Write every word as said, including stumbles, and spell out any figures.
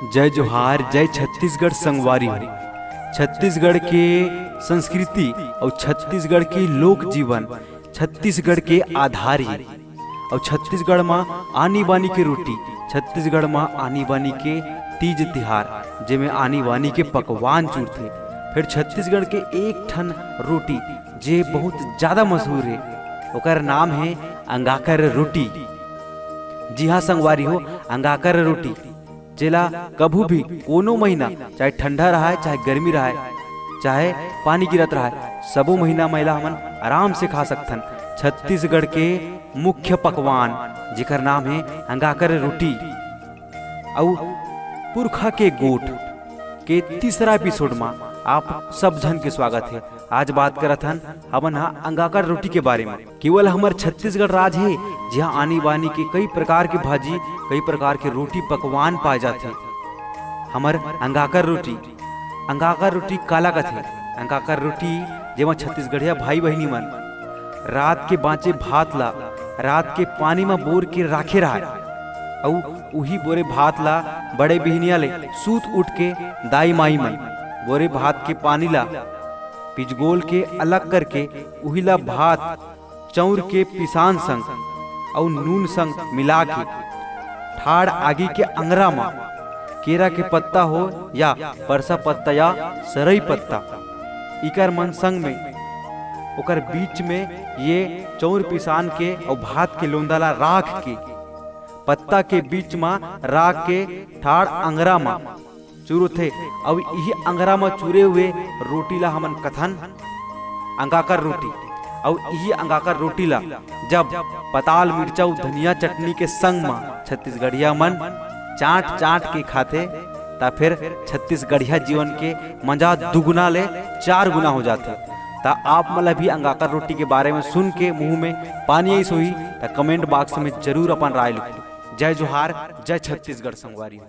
जय जोहार, जय छत्तीसगढ़ संगवारी हो। छत्तीसगढ़ के संस्कृति अउ छत्तीसगढ़ के लोक जीवन छत्तीसगढ़ के आधार ये। अउ छत्तीसगढ़ म आनी बानी के रोटी, छत्तीसगढ़ म आनी बानी के तीज तिहार, जेमे आनी बानी के पकवान चुरथे। फिर छत्तीसगढ़ के एक ठन रोटी जे बहुत ज्यादा मशहूर हे, ओकर नाम हे अंगाकर रोटी। जी हाँ संगवारी हो, अंगाकर रोटी, जेला कभू भी कोनो महीना, चाहे ठंडा रहय, चाहे गर्मी रहय, चाहे पानी गिरत रहय, सबो महीना म एला हमन आराम से खा सकथन। छत्तीसगढ़ के मुख्य पकवान, जेकर नाम हे अंगाकर रोटी, अउ पुरखा के गोठ के तीसरा एपिसोड म आप सब झन के स्वागत हे। आज बात करत हन हमन हा अंगाकर रोटी के बारे में। केवल हमर छत्तीसगढ़ राज हे, जिहाँ आनी बानी के कई प्रकार के भाजी, कई प्रकार के रोटी पकवान पाए जाथे। हमर अंगाकर रोटी, अंगाकर रोटी काला कथे? अंगाकर रोटी, जेमा छत्तीसगढ़िया भाई बहिनी मन रात के बांचे भात ला रात के पानी म बोर के राखे रहय, अउ उही बोरे भात ला बड़े बिहनिया ले सूत उठ के दाई माई मन बोरे भात के पानी ला पिजगोल के अलग करके उही ला भात, चौर के पिसान संग अउ नून संग मिला के ठाड़ आगी के अंगरा म केरा के पत्ता हो या परसा पत्ता या सरई पत्ता, इकर मन संग में ओकर बीच में ये चौर पिसान के अउ भात के लोंदा ला राख के पत्ता के बीच म राख के ठाड़ अंगरा म चुरथे। अउ इही अंगरा म चुरे हुए रोटी ला हमन कथन अंगाकर रोटी। अउ इही अंगाकर रोटी ला जब पताल मिर्चा अउ धनिया चटनी के संग म छत्तीसगढ़िया मन चाट चाट के खाथे, त फिर छत्तीसगढ़िया जीवन के मजा दुगुना ले चार गुना हो जाथे। त आप मन ला भी अंगाकर रोटी के बारे में सुन के मुंह में पानी आइस होही, त कमेंट बॉक्स में जरूर अपन राय लिखो। जय जोहार, जय छत्तीसगढ़ संगवारी हो।